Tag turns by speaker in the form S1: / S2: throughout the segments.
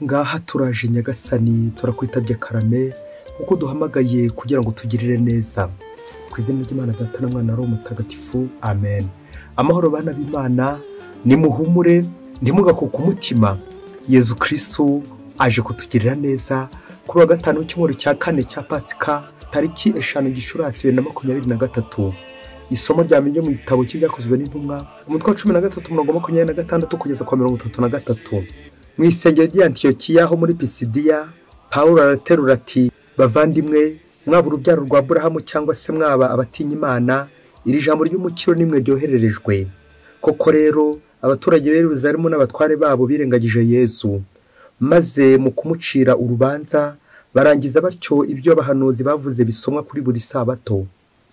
S1: Ngaha turaje Nyagasani, turakwitabye karame kuko duhamagaye kugira ngo tugirire neza. Ku izina ry'Imana Data na Mwana Roho Mutagatifu, amen. Amahoro bana b'Imana, nimuhumure ntimugakuke umutima. Yezu Kristu aje kutugirira neza kuri wa gatanu w'icyumweru cya kane cya Pasika, tariki 5 Gicurasi 2023. Isomo rya mbere mu gitabo cy'Ibyakozwe n'Intumwa, umutwe wa 13 umurongo 26 kugeza kwa 33. Mu isengero ry'i Antiyokiya ho muri Pisidiya, Pawulo araterura ati: bavandimwe, mwaba urubyaro rwa Aburahamu cyangwa se mwaba abatinya Imana, iri jambo ry'umukiro nimwe ryohererejwe. Koko rero abaturage b'i Yerusalemu n'abatware babo birengagije Yezu, maze mu kumucira urubanza barangiza batyo ibyo abahanuzi bavuze bisomwa kuri buri sabato.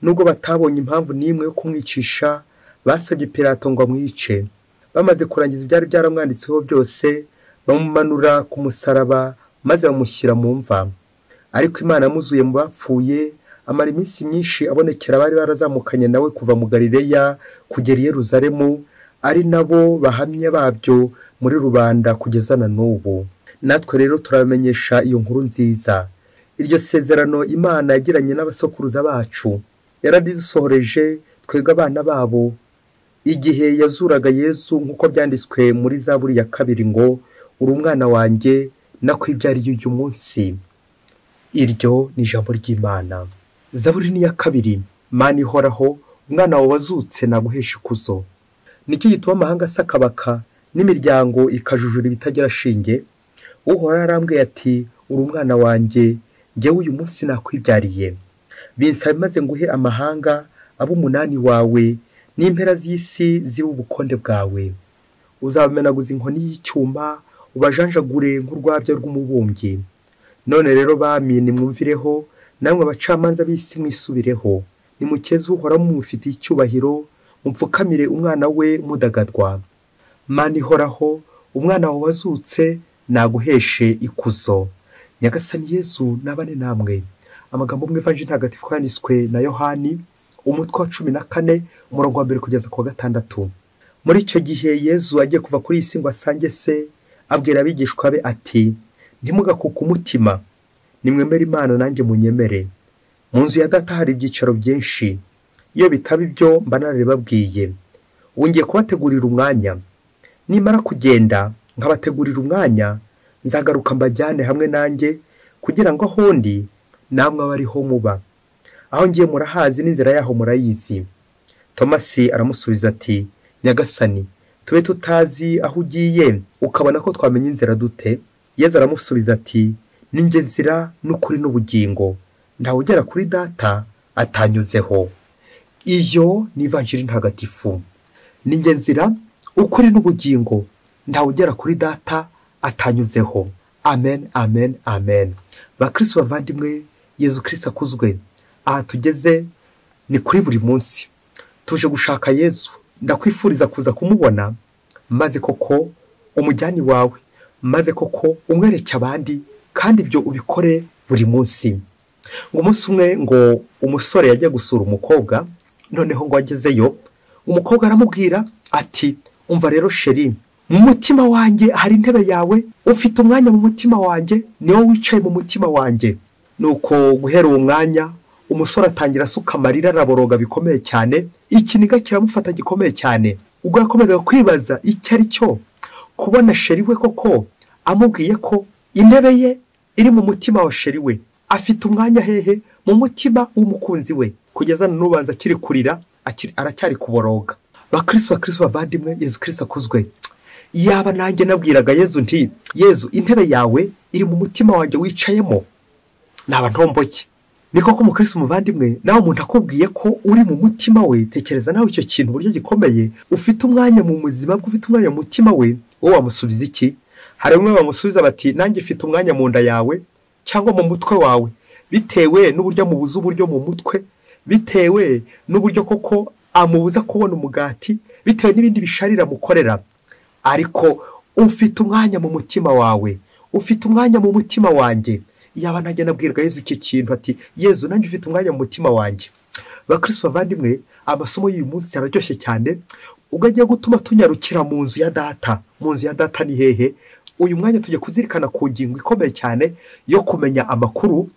S1: Nubwo batabonye impamvu n'imwe yo kumwicisha, basabye Pilato ngo amwice. Bamaze kurangiza ibyari byaramwanditseho byose, bamumanura ku musaraba maze bamushyira mu mva. Ariko Imana yamuzuye mu bapfuye, amara iminsi myinshi abonekera abari barazamukanye nawe kuva mu Galileya kugera i Yerusalemu, ari nabo bahamya babyo muri rubanda kugeza na n'ubu. Natwe rero turabamenyesha iyo nkuru nziza. Iryo sezerano Imana yagiranye n'abasokuruza bacu yararisohoreje twebwe abana babo, igihe yazuraga Yezu nk'uko byanditswe muri Zaburi ya 2 ngo: uri umwana wanjye nakwibyariye uyu munsi. Iryo ni ijambo ry'Imana. Zaburi ni ya 2. Mana ihoraho, umwana wawe wazutse naguhesha ikuzo. Niki gituma amahanga asakabaka n'imiryango ikajujura ibitagira shinge? Uhoraho arambwiye ati: uri umwana wanjye, njyewe uyu munsi nakwibyariye. Binsabe maze nguhe amahanga abo umunani wawe, n'impera z'isi zibe ubukonde bwawe. Uzabamenaguza inkoni y'icyuma, ubajanjagure nk'urwabya rw'umubumbyi. None rero bami, nimwumvireho, namwe abacamanza b'isi mwisubireho. Nimukeze Uhoraho mumufitiye icyubahiro, mupfukamire umwana we mudagadwa. Mana ihoraho, umwana wawe wazutse naguheshe ikuzo. Nyagasani Yezu nabane namwe. Amagambo mu Ivanjiri Ntagatifu yanditswe na Yohani, umutwe wa 14 umurongo wa 1 kugeza ku wa 6. Muri icyo gihe Yezu agiye kuva kuri iyi si ngo asange se, abwira abigishwa be ati: ntimugakuke umutima, nimwemere Imana nanjye munyemere. Mu nzu ya Data hari ibyicaro byinshi, iyo bitaba ibyo mba narabibabwiye. Ubu ngiye kubategurira umwanya. Nimara kugenda nkabategurira umwanya, nzagaruka mbajyane hamwe nanjye, kugira ngo aho ndi namwe abe ariho muba. Aho ngiye murahazi n'inzira yaho murayizi. Tomasi aramusubiza ati: Nyagasani, tube tutazi aho ugiye, ukabona ko twamenya inzira dute? Yezu aramusubiza ati: ninjye nzira n'ukuri n'ubugingo, ntawe ugera kuri Data atanyuzeho. Iyo ni Ivanjiri Ntagatifu. Ninjye nzira, ukuri n'ubugingo, ntawe ugera kuri Data atanyuzeho. Amen, amen, amen. Bakristo bavandimwe, Yezu Kristo akuzwe. Aha tugeze ni kuri buri munsi. Tuje gushaka Yezu. Ndakwifuriza kuza kumubona, maze koko umujyani wawe, maze koko umwereke abandi, kandi ibyo ubikore buri munsi. Ngo umunsi umwe ngo umusore yajya gusura umukobwa, noneho ngo agezeyo umukobwa aramubwira ati: umva rero sheri, mu mutima wanjye hari intebe yawe, ufite umwanya mu mutima wanjye, niwo wicaye mu mutima wanjye. Nuko guhera uwo mwanya umusore atangira asuka amarira, araboroga bikomeye cyane, ikiniga kiramufata gikomeye cyane. Ubwo yakomezaga kwibaza icyo ari cyo kubona sheri we koko amubwiye ko intebe ye iri mu mutima wa sheri we, afite umwanya hehe? Mu mutima w'umukunzi we. Kugeza n'ubanza akiri kurira, aracyari kuboroga. Bakristo, bakristo bavandimwe, Yezu Kristo akuzwe. Yaba nanjye nabwiraga Yezu nti: Yezu, intebe yawe iri mu mutima wanjye wicayemo, naba ntomboye. Ni koko umukristo muvandimwe, nawe umuntu akubwiye ko uri mu mutima we, tekereza nawe icyo kintu uburyo gikomeye. Ufite umwanya mu buzima bwe, ufite umwanya mu mutima we, wowe wamusubiza iki? Hari bamwe bamusubiza bati: nanjye mfite umwanya mu nda yawe cyangwa mu mutwe wawe, bitewe n'uburyo amubuza uburyo mu mutwe, bitewe n'uburyo koko amubuza kubona umugati, bitewe n'ibindi bisharira mukorera. Ariko ufite umwanya mu mutima wawe, ufite umwanya mu mutima wanjye. Yaba nanjye nabwirwa Yezu iki kintu ati: Yezu, nanjye ufite umwanya mu mutima wanjye. Bakristo bavandimwe, amasomo y'uyu munsi araryoshye cyane, ubwo agiye gutuma tunyarukira mu nzu ya Data. Mu nzu ya Data ni hehe? Uyu mwanya tujya kuzirikana ku ngingo ikomeye cyane yo kumenya amakuru.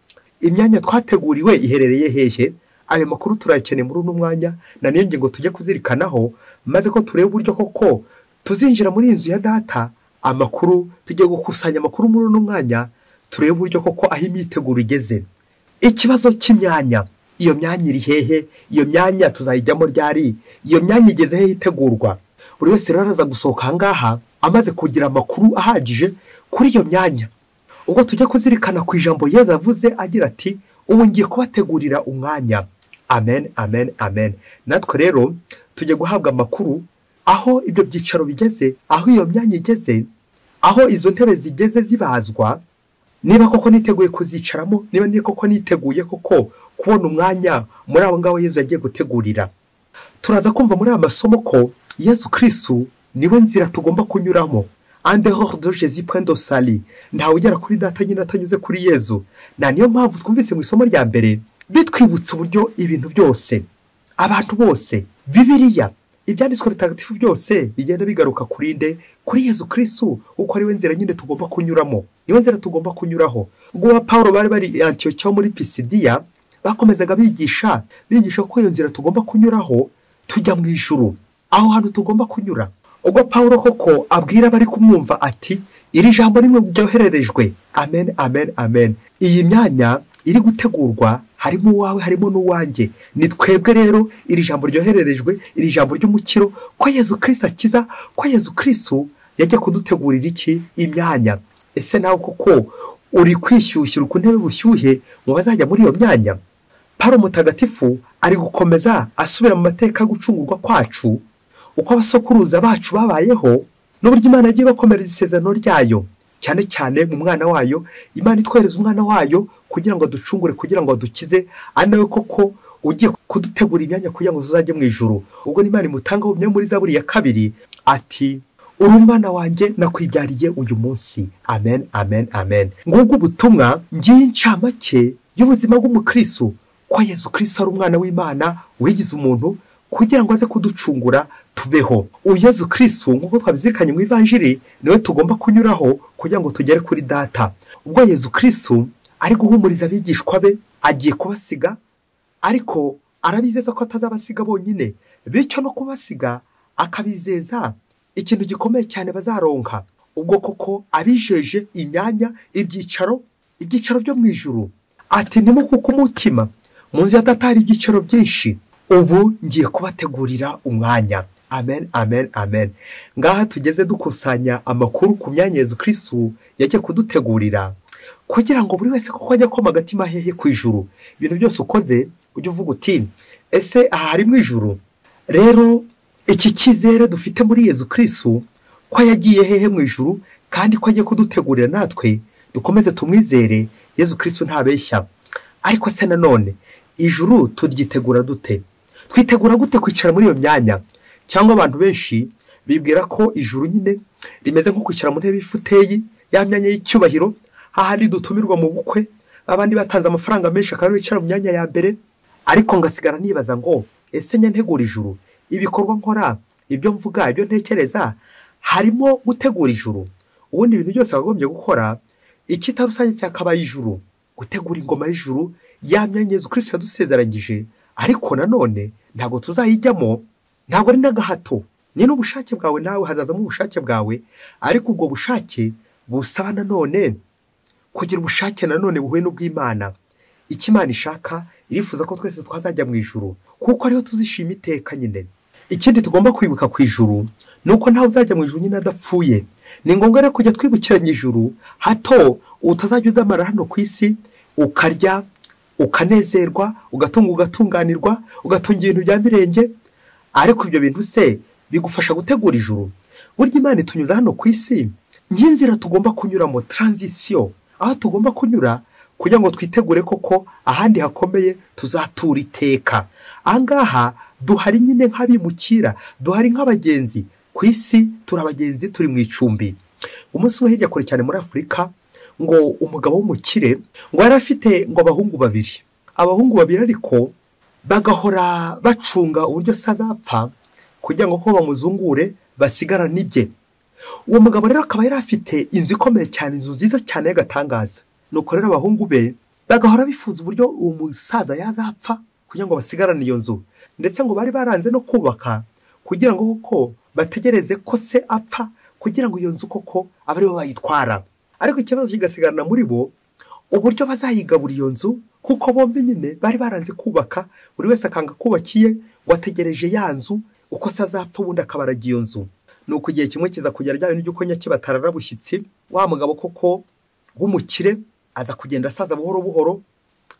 S1: Imyanya twateguriwe iherereye hehe? Ayo makuru turayakeneye muri uno mwanya, na niyo ngingo tujya kuzirikanaho, maze ko turebe uburyo koko tuzinjira muri inzu ya data. Amakuru tujye gukusanya amakuru muri uno mwanya, turebe uburyo koko aho imyiteguro igeze. Ikibazo cy'imyanya, iyo myanya iri hehe? Iyo myanya tuzayijyamo ryari? Iyo myanya igeze hehe itegurwa? Buri wese rero araza gusohoka aha ngaha amaze kugira amakuru ahagije kuri iyo myanya. Ubwo tujya kuzirikana ku ijambo Yezu avuze agira ati ubu ngiye kubategurira umwanya. Amen, amen, amen. Natwe rero tujye guhabwa amakuru aho ibyo byicaro bigeze, aho iyo myanya igeze, aho izo ntebe zigeze zibazwa, niba koko niteguye kuzicaramo, niba ni koko niteguye koko kubona umwanya muri abo ngabo Yezu yagiye gutegurira. Turaza kumva muri aya masomo ko Yezu Kristu niwe nzira tugomba kunyuramo. En dehors de Jésus point de salut. Ntawe ugera kuri data nyine atanyuze kuri Yezu. Na niyo mpamvu twumvise mu isomo rya mbere bitwibutsa uburyo ibintu byose, abantu bose, Bibiliya, ibyanditswe bitagatifu byose bigenda bigaruka kuri nde? Kuri Yezu Kristu, uko ari we nzira nyine tugomba kunyuramo, niwe nzira tugomba kunyuraho. Ubwo ba Paulo bari bari Antiochia muri Pisidiya, bakomezaga bigisha ko iyo nzira tugomba kunyuraho tujya mu ijuru, aho hantu tugomba kunyura. Ubwo Paulo koko abwira bari kumwumva ati iri jambo rimwe ryohererejwe. Amen, amen, amen. Iyi myanya iri gutegurwa harimo uwawe, harimo n'uwanjye. Ni twebwe rero iri jambo ryohererejwe, iri jambo ry'umukiro, ko Yezu Kristo akiza, ko Yezu Kristo yajya kudutegurira iki? Imyanya. Ese nawe koko uri kwishyushyira ku ntebe bushyuhe mu bazajya muri iyo myanya? Paulo mutagatifu ari gukomeza asubira mu mateka yo gucungurwa kwacu, uko abasokuruza bacu babayeho n'uburyo Imana yagiye bakomereza isezerano ryayo, cyane cyane mu mwana wayo. Imana itwohereza umwana wayo kugira ngo aducungure, kugira ngo adukize, ari nawe koko ugiye kudutegura imyanya kugira ngo tuzajye mu ijuru. Ubwo Imana imutanga ubuhamya muri Zaburi ya 2 ati uri umwana wanjye nakwibyariye uyu munsi. Amen, amen, amen. Ngubwo ubutumwa ngiye incamake y'ubuzima bw'umukristo, ko Yezu Kristo ari umwana w'Imana wigize umuntu kugira ngo aze kuducungura tubeho. Uyu Yezu Kristo nk'uko twabizirikanye mu Ivanjiri niwe tugomba kunyuraho kugira ngo tugere kuri data. Ubwo Yezu Kristo ari guhumuriza abigishwa be, agiye kubasiga, ariko arabizeza ko atazabasiga bonyine, bityo no kubasiga akabizeza ikintu gikomeye cyane bazaronka. Ubwo koko abijeje imyanya, ibyicaro byo mu ijuru. Ati ntimukuke umutima, mu nzu ya data hari ibyicaro byinshi, ubu ngiye kubategurira umwanya. Amen, amen, amen. Ngaha tugeze dukusanya amakuru ku myanya Yezu Kristo yagiye kudutegurira, kugira ngo buri wese koko ajye akoma agatima hehe ku ijuru. Ibintu byose ukoze ujye uvuga uti ese aha hari mu ijuru? Rero iki cyizere dufite muri Yezu Kristo ko yagiye hehe mu ijuru kandi ko agiye kudutegurira, natwe dukomeze tumwizere. Yezu Kristo ntabeshya. Ariko se nanone ijuru turyitegura dute? Twitegura gute kwicara muri iyo myanya? Cyangwa abantu benshi bibwira ko ijuru nyine rimeze nko kwicara mu ntebe y'ifuteyi, ya myanya y'icyubahiro, hahandi dutumirwa mu bukwe, abandi batanze amafaranga menshi akaba bicara mu myanya ya mbere. Ariko ngasigara nibaza ngo ese njya ntegura ijuru? Ibikorwa nkora, ibyo mvuga, ibyo ntekereza, harimo gutegura ijuru? Ubundi ibintu byose wagombye gukora ikita rusange cyakabaye ijuru, gutegura ingoma y'ijuru, ya myanya Yezu Kristo yadusezeranyije. Ariko nanone ntabwo tuzayijyamo, ntabwo ari n'agahato, ni n'ubushake bwawe, nawe hazazamo ubushake bwawe, ariko ubwo bushake busaba nanone kugira ubushake nanone buhuye n'ubw'Imana. Icyo Imana ishaka, irifuza ko twese twazajya mu ijuru, kuko ariho tuzishima iteka nyine. Ikindi tugomba kwibuka ku ijuru ni uko ntawe uzajya mu ijuru nyine adapfuye. Ni ngombwa rero kujya twibukiranya ijuru, hato utazajya udamara hano ku isi, ukarya ukanezerwa, ugatunga ugatunganirwa, ugatunga ibintu bya mirenge. Ariko ibyo bintu se bigufasha gutegura ijuru? Burya Imana itunyuza hano ku isi nk'inzira tugomba kunyuramo, transition, aho tugomba kunyura kugira ngo twitegure koko ahandi hakomeye tuzatura iteka. Ahangaha duhari nyine nk'abimukira, duhari nk'abagenzi ku isi, turi abagenzi, turi mu icumbi. Umunsi umwe hirya kure cyane muri Afurika, ngo umugabo w'umukire ngo yari afite ngo abahungu babiri. Abahungu babiri ariko bagahora bacunga uburyo se azapfa kugira ngo ko bamuzungure basigarane ibye. Uwo mugabo rero akaba yari afite inzu ikomeye cyane, inzu nziza cyane y'agatangaza. Nuko rero abahungu be bagahora bifuza uburyo uwo musaza yazapfa kugira ngo basigarane iyo nzu, ndetse ngo bari baranze no kubaka kugira ngo koko bategereze ko se apfa kugira ngo iyo nzu koko abe aribo bayitwara. Ariko ikibazo kigasigarana muri bo uburyo bazayigabura iyo nzu, kuko bombi nyine bari baranze kubaka, buri wese akanga kubakiye ngo ategereje ya nzu uko se azapfa ubundi akabaraga iyo nzu. Nuko igihe kimwe kiza kugera rya bintu by'uko nyakibatarara bushyitsi, wa mugabo koko w'umukire aza kugenda asaza buhoro buhoro,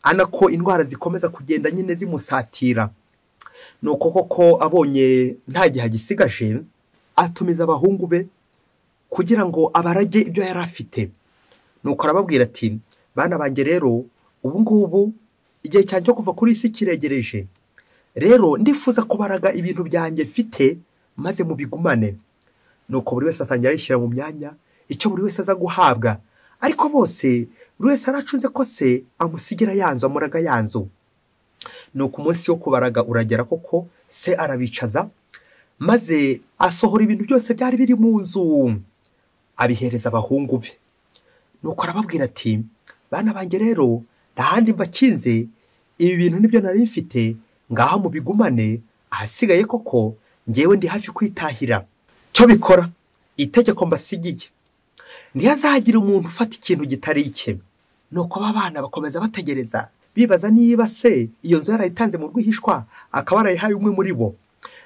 S1: anako indwara zikomeza kugenda nyine zimusatira. Nuko koko abonye nta gihe agisigaje, atumiza abahungu be kugira ngo abarage ibyo yari afite. Nuko arababwira ati bana banjye rero ubu ngubu igihe cyanjye cyo kuva kuri isi kiregereje, rero ndifuza kubaraga ibintu byanjye mfite maze mubigumane. Nuko buri wese atangira arishyira mu myanya icyo buri wese aza guhabwa, ariko bose buri wese aracunze ko se amusigira ya nzu, amuraga ya nzu. Nuko umunsi wo kubaraga uragera koko, se arabicaza maze asohora ibintu byose byari biri mu nzu abihereza abahungu be. Nuko arababwira ati bana banjye rero nta handi mbakinze, ibi bintu nibyo nari mfite, ngaho mubigumane, ahasigaye koko ngewe ndi hafi kwitahira. Cyo bikora itegeko mbasigiye, ntihazagira umuntu ufata ikintu gitari icye. Nuko aba bana bakomeza bategereza bibaza niba se iyo nzu yarayitanze mu rwihishwa akaba yarayihaye umwe muri bo.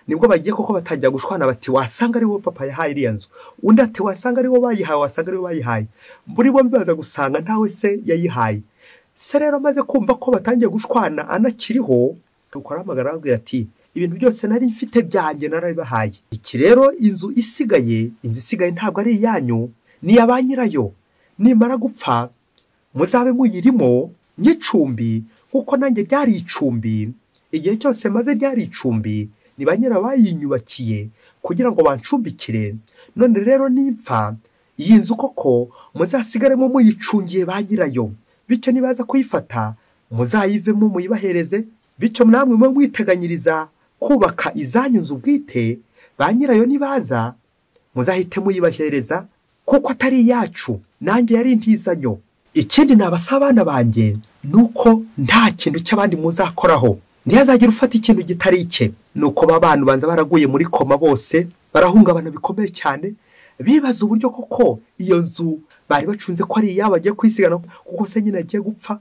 S1: Nibwo bagiye koko batangira gushwana bati wasanga ari wowe papa yahaye iriya nzu, undi ati wasanga ari wowe bayihaye, wasanga ari wowe bayihaye. Muri bombi baza gusanga ntawe se yayihaye. Se rero amaze kumva ko batangiye gushwana anakiriho, nuko arahamagara arababwira ati ibintu byose nari mfite byanjye narabibahaye. Iki rero inzu isigaye ntabwo ari iyanyu, ni iya ba nyirayo. Nimara gupfa muzabe muyirimo nk'icumbi, kuko nanjye ryari icumbi, igihe cyose maze ryari icumbi, ni ba nyirayo bayinyubakiye kugira ngo bancumbikire. None rero nimpfa iyi nzu koko muzasigaremo muyicungiye ba nyirayo, bityo nibaza kuyifata muzayivemo muyibahereze, bityo namwe mube mwiteganyiriza kubaka izanyu nzu bwite, ba nyirayo nibaza muzahite muyibahereza kuko atari iyacu, nanjye yari intizanyo. Ikindi nabasaba abana banjye nuko nta kintu cy'abandi muzakoraho, ntihazagira ufata ikintu gitari icye. Nuko ba bantu banza baraguye muri koma bose barahungabana bikomeye cyane, bibaza uburyo koko iyo nzu bari bacunze ko ari iyabo bagiye kuyisigana kuko se nyine agiye gupfa.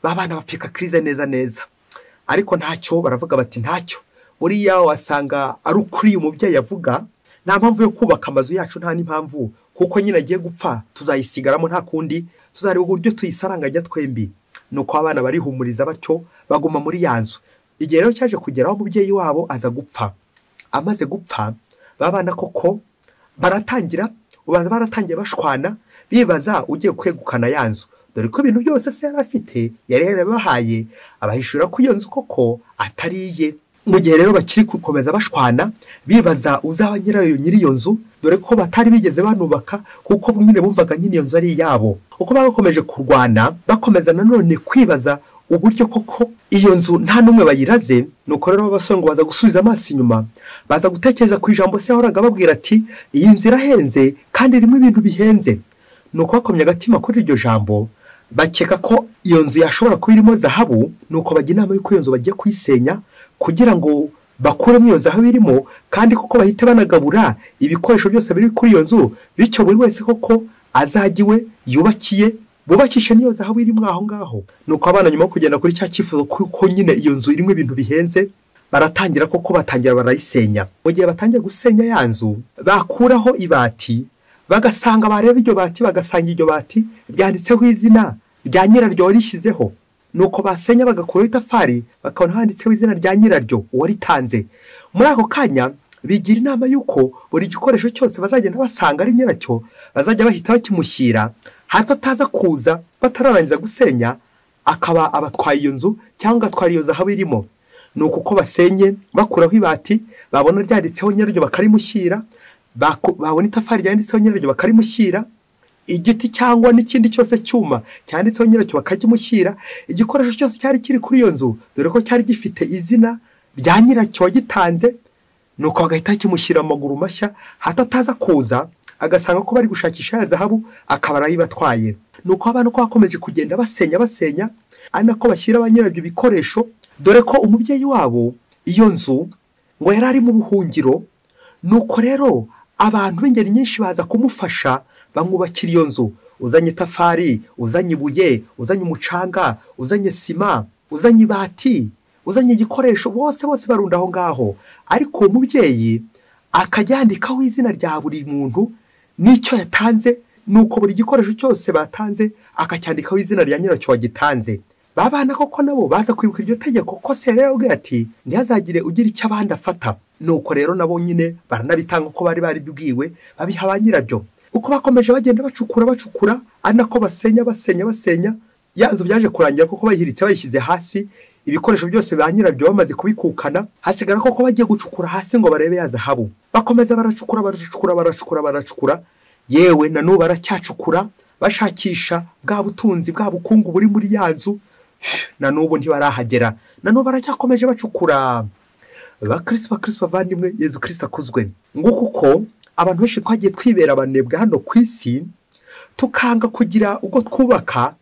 S1: Ba bana bapika krize neza neza, ariko ntacyo baravuga bati ntacyo, buriya wasanga ari ukuri umubyeyi avuga, nta mpamvu yo kubaka amazu yacu, nta n'impamvu, kuko nyine agiye gupfa tuzayisigaramo nta kundi, tuzareba uburyo tuyisaranganya twembi. Nuko abana barihumuriza batyo baguma muri ya nzu. Igihe rero cyaje kugeraho umubyeyi wabo aza gupfa. Amaze gupfa babana koko baratangira, ubanza baratangiye bashwana bibaza ugiye kwegukana ya nzu, dore ko ibintu byose se yari afite yari yarabahaye, abahishura ko iyo nzu koko atari iye. Mu gihe rero bakiri gukomeza bashwana bibaza uzaba nyirayo nyiri iyo nzu, dore ko batari bigeze banubaka kuko nyine bumvaga nyine iyo nzu ari iyabo. Uko bakomeje kurwana bakomeza nanone kwibaza uburyo koko iyo nzu nta n'umwe bayiraze. Nuko rero abasore ngo baza gusubiza amaso inyuma, baza gutekereza ku ijambo se yahoraga babwira ati iyi nzu irahenze kandi irimo ibintu bihenze. Nuko bakomye agatima kuri iryo jambo, bakeka ko iyo nzu yashobora kuba irimo zahabu. Nuko bajya inama y'uko iyo nzu bagiye kuyisenya kugira ngo bakuremo iyo zahabu irimo, kandi koko bahite banagabura ibikoresho byose biri kuri iyo nzu, bityo buri wese koko azajya iwe yubakiye, bubakishe n'iyo zahabu irimo aho ngaho. Nuko abana nyuma yo kugenda kuri cya cyifuzo kuko nyine iyo nzu irimo ibintu bihenze, baratangira koko batangira barayisenya. Mu gihe batangiye gusenya ya nzu, bakuraho ibati, bagasanga bareba iryo bati, bagasanga iryo bati ryanditseho izina rya nyiraryo warishyizeho. Nuko basenya bagakuraho itafari, bakabona handitseho izina rya nyiraryo uwaritanze. Muri ako kanya bigira inama y'uko buri gikoresho cyose bazagenda basanga ari nyiracyo bazajya bahita bakimushyira, hato ataza kuza batararangiza gusenya akaba abatwaye iyo nzu cyangwa agatwara iyo zahabu irimo. Nuko uko basenye bakuraho ibati, babona ryanditseho nyiraryo bakarimushyira, babona itafari ryanditseho nyiraryo bakarimushyira, igiti cyangwa n'ikindi cyose cyuma cyanditseho nyiracyo bakakimushyira, igikoresho cyose cyari kiri kuri iyo nzu dore ko cyari gifite izina rya nyiracyo wagitanze, Nuko bagahita kimushyira amaguru mashya, hato ataza kuza agasanga ko bari gushakisha ya zahabu akaba arayibatwaye. Nuko abana ko bakomeje kugenda basenya basenya, ari nako bashyira ba nyirabyo ibikoresho, dore ko umubyeyi wabo iyo nzu ngo yari ari mu buhungiro. Nuko rero abantu b'ingeri nyinshi baza kumufasha, bamwubakira iyo nzu. Uzanye itafari, uzanye ibuye, uzanye umucanga, uzanye sima, uzanye ibati, uzanye igikoresho, bose bose barunda aho ngaho. Ariko uwo mubyeyi akajya yandikaho izina rya buri muntu n'icyo yatanze. Nuko buri gikoresho cyose batanze akacyandikaho izina rya nyiracyo wagitanze. Babana koko nabo baza kwibuka iryo tegeko ko se yari yarababwiye ati ntihazagire ugira icyo abandi afata. Nuko rero nabo nyine baranabitanga uko bari baribwiwe, babiha ba nyirabyo. Uko bakomeje bagenda bacukura bacukura, ari nako basenya basenya basenya, ya nzu byaje kurangira kuko bayihiritse bayishyize hasi, ibikoresho byose ba nyirabyo bamaze kubikukana, hasigara koko bagiye gucukura hasi ngo barebe ya zahabu. Bakomeza baracukura baracukura baracukura baracukura, yewe na n'ubu baracyacukura bashakisha bwa butunzi bwa bukungu buri muri ya nzu, na n'ubu ntibarahagera, na n'ubu baracyakomeje bacukura. Bakristo bakristo bavandimwe, Yezu Kristo akuzwe. Nguko uko abantu benshi twagiye twibera abanebwe hano ku isi, tukanga kugira ubwo twubaka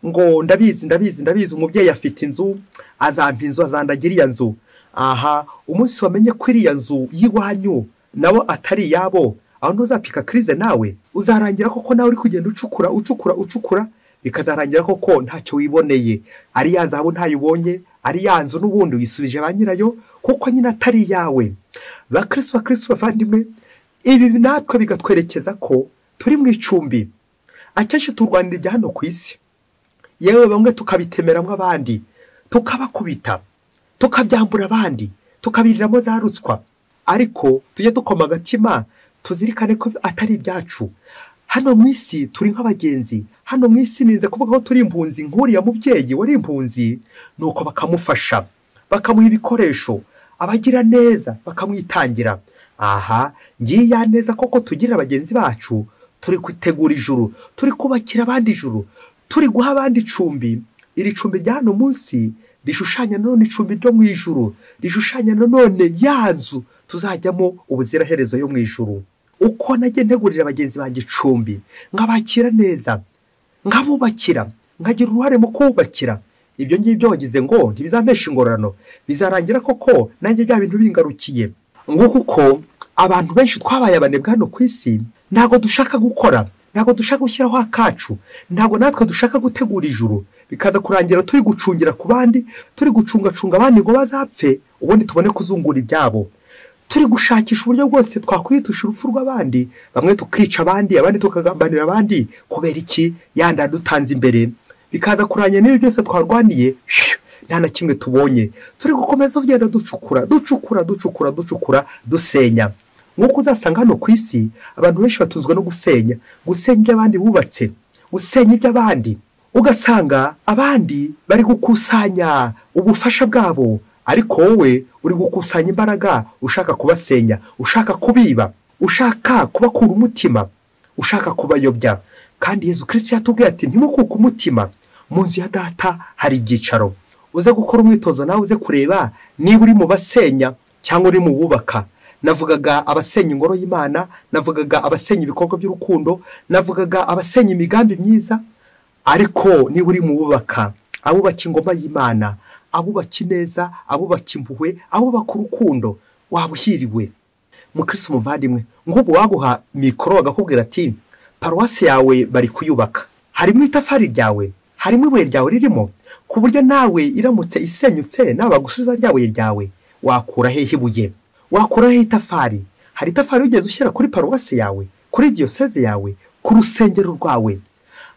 S1: ngo ndabizi ndabizi ndabizi, umubyeyi afite inzu, azampa inzu, azandagira iriya nzu. Aha umunsi wamenye ko iriya nzu y'iwanyu nabo atari iyabo, aho ntuzapika krize nawe, uzarangira koko nawe uri kugenda ucukura ucukura ucukura, bikazarangira koko ntacyo wiboneye. Ari ya zahabu ntayibonye, ari ya nzu n'ubundi uyisubije ba nyirayo kuko nyine atari iyawe. Bakristo bakristo bavandimwe, ibi natwe bigatwerekeza ko turi mu icumbi. Akenshi turwanira ibya hano ku isi, yewe bamwe tukabitemeramo abandi, tukabakubita, tukabyambura abandi, tukabiriramo za ruswa. Ariko tujye dukoma agatima, tuzirikane ko atari ibyacu. Hano mu isi turi nk'abagenzi. Hano mu isi ninze kuvuga ko turi impunzi, nk'uriya mubyeyi wari impunzi. Nuko bakamufasha, bakamuha ibikoresho, abagira neza bakamwitangira. Aha ngiya neza koko tugirira bagenzi bacu, turi gutegura ijuru, turi kubakira abandi ijuru, turi guha abandi icumbi. Iri cumbi rya hano munsi rishushanya none icumbi ryo mu ijuru, rishushanya none ya nzu tuzajyamo ubuziraherezo yo mu ijuru. Uko najye ntegurira bagenzi banjye icumbi, nkabakira neza, nkabubakira, nkagira uruhare mu kubakira, ibyo ngibyo wagize ngo ntibizampesha ingororano, bizarangira koko nanjye bya bintu bingarukiye. Nguko uko abantu benshi twabaye abanebwe hano ku isi, ntabwo dushaka gukora, ntabwo dushaka gushyiraho akacu, ntabwo natwe dushaka gutegura ijuru, bikaza kurangira turi gucungira ku bandi, turi gucungacunga abandi ngo bazapfe, ubundi tubone kuzungura ibyabo. Turi gushakisha uburyo bwose twakwitusha urupfu rw'abandi, bamwe tukica abandi, abandi tukagambanira abandi, kubera iki yanda dutanze imbere, bikaza kurangira n'ibi byose twarwaniye nta na kimwe tubonye. Turi gukomeza tugenda ducukura ducukura ducukura ducukura dusenya. Nk'uko uzasanga hano ku isi abantu benshi batunzwe no gusenya, gusenya ibyo abandi bubatse, gusenya ibyo abandi. Ugasanga abandi bari gukusanya ubufasha bwabo, ariko wowe uri gukusanya imbaraga ushaka kubasenya, ushaka kubiba, ushaka kubakura umutima, ushaka kubayobya. Kandi Yezu Kristo yatubwiye ati ntimukuke umutima, mu nzu ya data hari ibyicaro. Uze gukora umwitozo nawe uze kureba niba uri mu basenya cyangwa uri mu bubaka. Navugaga abasenya ingoro y'Imana, navugaga abasenya ibikorwa by'urukundo, navugaga abasenya imigambi myiza. Ariko niba uri mu bubaka, abubaka ingoma y'Imana, abubaka ineza, abubaka impuhwe, abubaka urukundo, waba uhiriwe. Mukristo muvandimwe, nk'ubu waguha mikoro agakubwira ati paruwasi yawe bari kuyubaka, harimo itafari ryawe, harimo ibuye ryawe ririmo, ku buryo nawe iramutse isenyutse nawe bagusubiza rya buye ryawe, wakura hehe ibuye? Wakura hehe itafari? Hari itafari wigeze ushyira kuri paruwasi yawe, kuri diyoseze yawe, ku rusengero rwawe?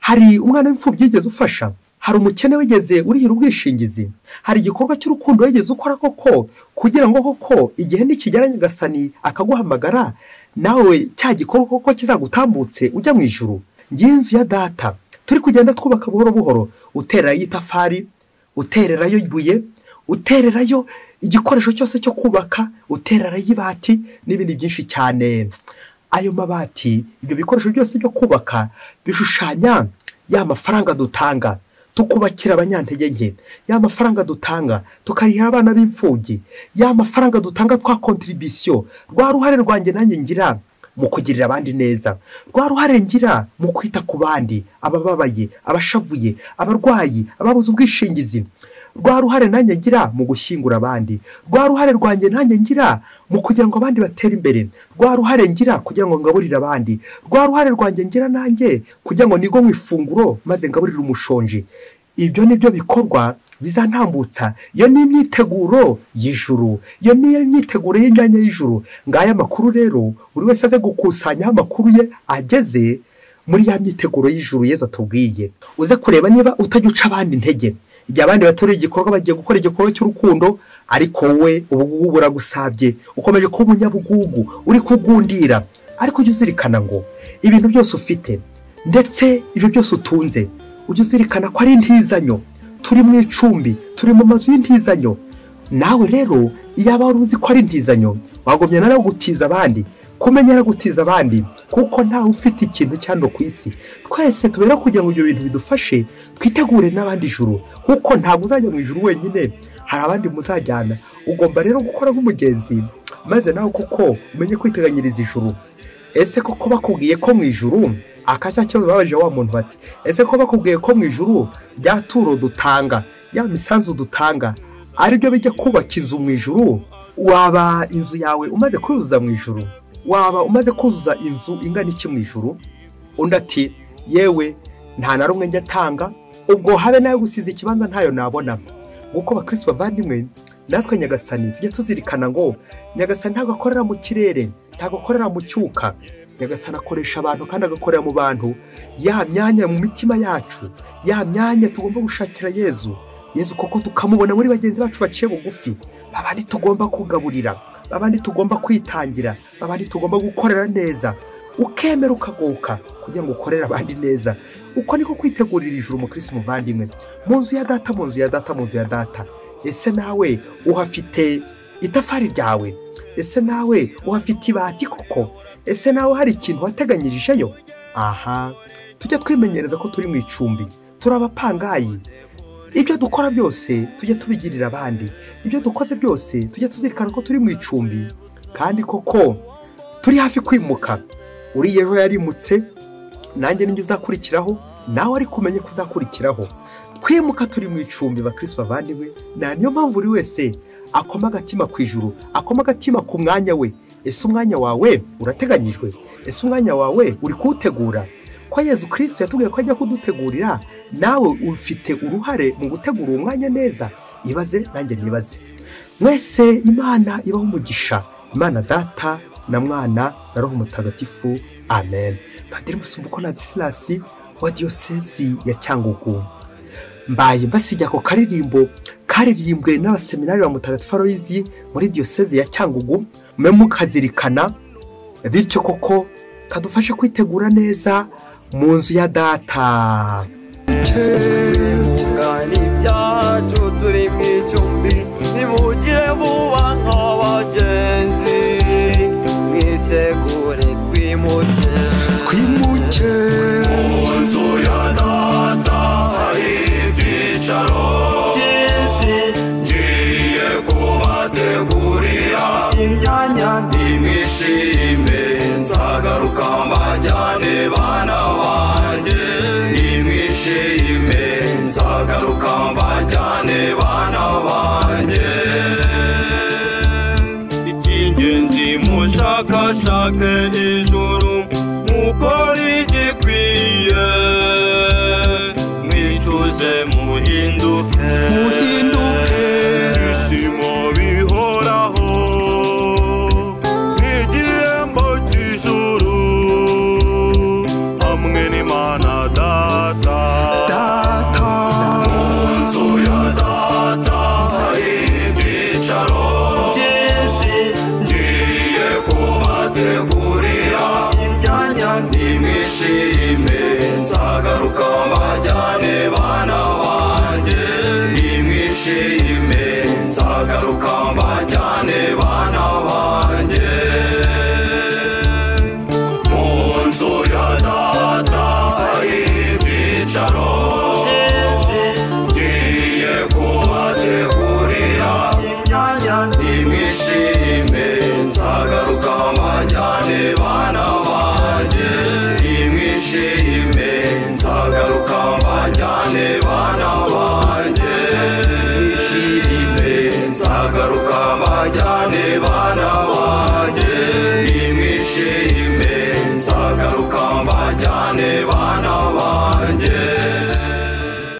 S1: Hari umwana w'imfubyi wigeze ufasha? Hari umukene wigeze urihira ubwishingizi? Hari igikorwa cy'urukundo wigeze ukora koko kugira ngo koko igihe nikigera Nyagasani akaguhamagara nawe cya gikorwa koko kizagutambutse ujya mu ijuru? Ngiyi inzu ya data turi kugenda twubaka buhoro buhoro, utererayo itafari, utererayo ibuye, utererayo igikoresho cyose cyo kubaka, utererayo ibati n'ibindi byinshi cyane. Ayo mabati, ibyo bikoresho byose byo kubaka bishushanya ya mafaranga dutanga. tukubakira abanyantege nke, ya mafaranga dutanga tukarihira abana b'imfubyi, ya mafaranga dutanga twa contribution, rwa ruhare rwanjye nanjye ngira mu kugirira abandi neza, rwa ruhare ngira mu kwita ku bandi, abababaye, abashavuye, abarwayi, ababuze ubwishingizi, rwa ruhare nanjye ngira mu gushyingura abandi, rwa ruhare rwanjye nanjye ngira mu kugira ngo abandi batere imbere, rwa ruhare ngira kugira ngo ngaburire abandi, rwa ruhare rwanjye ngira nanjye kugira ngo nigomwe ifunguro maze ngaburire umushonji. Ibyo nibyo bikorwa bizantambutsa. Iyo ni imyiteguro y'ijuru, iyo ni imyiteguro y'imyanya y'ijuru. Ngaya makuru rero buri wese aze gukusanya amakuru ye ageze muri ya myiteguro y'ijuru Yezu atubwiye. Uze kureba niba utajya uca abandi intege. Igihe abandi batoreye igikorwa bagiye gukora igikorwa cy'urukundo, ariko wowe ubugugu buragusabye, ukomeje kuba umunyabugugu, uri kugundira. Ariko ujye uzirikana ngo ibintu byose ufite ndetse ibyo byose utunze, ujye uzirikana ko ari intizanyo. Turi mu icumbi, turi mu mazu y'intizanyo. Nawe rero iyaba wari uzi ko ari intizanyo, wagomye nawe gutiza abandi, kumenyera gutiza abandi, kuko ntawe ufite ikintu cyano ku isi. Twese tubera kugira ngo ibyo bintu bidufashe twitegure n'abandi ijuru, kuko ntabwo uzajya mu ijuru wenyine, hari abandi muzajyana. Ugomba rero gukora nk'umugenzi, maze nawe kuko umenye kwiteganyiriza ijuru. Ese koko bakubwiye ko mu ijuru, akaca cyo babaje wa muntu bati, ese ko bakubwiye ko mu ijuru rya turo dutanga, ya misanzu dutanga, ari byo bijya kubaka inzu mu ijuru? Waba inzu yawe umaze kuzuza mu ijuru? Waba umaze kuzuza inzu ingana iki mu ijuru? Undi ati, yewe nta na rumwe njya tanga, ubwo habe nawe gusiza ikibanza ntayo nabona. Nguko bakristo bavandimwe, natwe Nyagasani tujye tuzirikana ngo Nyagasani ntabwo akorera mu kirere, ntabwo akorera mu cyuka. Nyagasani akoresha abantu kandi agakorera mu bantu. Ya myanya mu mitima yacu, ya myanya tugomba gushakira Yezu, Yezu koko tukamubona muri bagenzi bacu baciye bugufi, babandi tugomba kugaburira, babandi tugomba kwitangira, babandi tugomba gukorera neza. Ukemera ukagoka kugira ngo ukorere abandi neza. Uko niko kwitegurira ijuru umukristo muvandimwe. Mu nzu ya data, mu nzu ya data, mu nzu ya data. Ese nawe uhafite itafari ryawe? Ese nawe uhafite ibati koko? Ese nawe hari ikintu wateganyirijeyo? Aha, tujya twimenyereza ko turi mu icumbi, turi abapangayi. Ibyo dukora byose tujye tubigirira abandi, ibyo dukoze byose tujye tuzirikana ko turi mu icumbi, kandi koko turi hafi kwimuka. Uriya ejo yarimutse, nanjye ninjye uzakurikiraho, nawe ari kumenye kuzakurikiraho. Kwimuka turi mu icumbi bakristo bavandimwe, na niyo mpamvu buri wese akoma agatima ku ijuru, akoma agatima ku mwanya we. Ese umwanya wawe urateganyijwe? Ese umwanya wawe uri kuwutegura? Ko Yezu Kristo yatubwiye ko ajya kudutegurira, nawe ufite uruhare mu gutegura uwo mwanya neza. Ibaze nanjye nibaze. Mwese Imana ibaho umugisha. Imana Data na Mwana na Roho Mutagatifu. Amen. Padiri Musumbuko Ladislas wa Diyosezi ya Cyangugu. Mbaye mbasijya ko karirimbo karirimbwe n'abaseminari ba Mutagatifu Aloyizi muri Diyosezi ya Cyangugu, mwe mukazirikana, bityo koko kadufashe kwitegura neza mu nzu ya data.
S2: Tungana ibyacu turi mu icumbi, nimugire vuba nk'abagenzi, mwitegure twimuke,
S3: twimuke.
S4: Mu nzu ya data hari ibyicaro
S2: byinshi,
S4: ngiye kubategurira
S2: imyanya,
S4: nimwishime, nzagaruka mbajyane bana banjye, nimwishime, nzagaruka mbajyane bana banjye.
S2: Icy'ingenzi mushakashake ijuru, mukore igikwiye, mwicuze muhinduke,
S3: muhinduke.
S5: Ibyishimo bihoraho n'igihembo cy'ijuru, hamwe n'Imana Data.
S3: Data.
S4: Mu nzu ya data hari ibyicaro
S2: byinshi,
S4: ngiye kubategurira
S2: imyanya,
S4: nimwishime, nzagaruka mbajyane bana banjye, nimwishime, nzagaruka mbajyane bana banjye. Mu nzu ya data hari ibyicaro
S2: byinshi,
S4: Nzagaruka mbajyane bana banjye. Mwishime, nzagaruka mbajyane bana banjye. Nimwishime.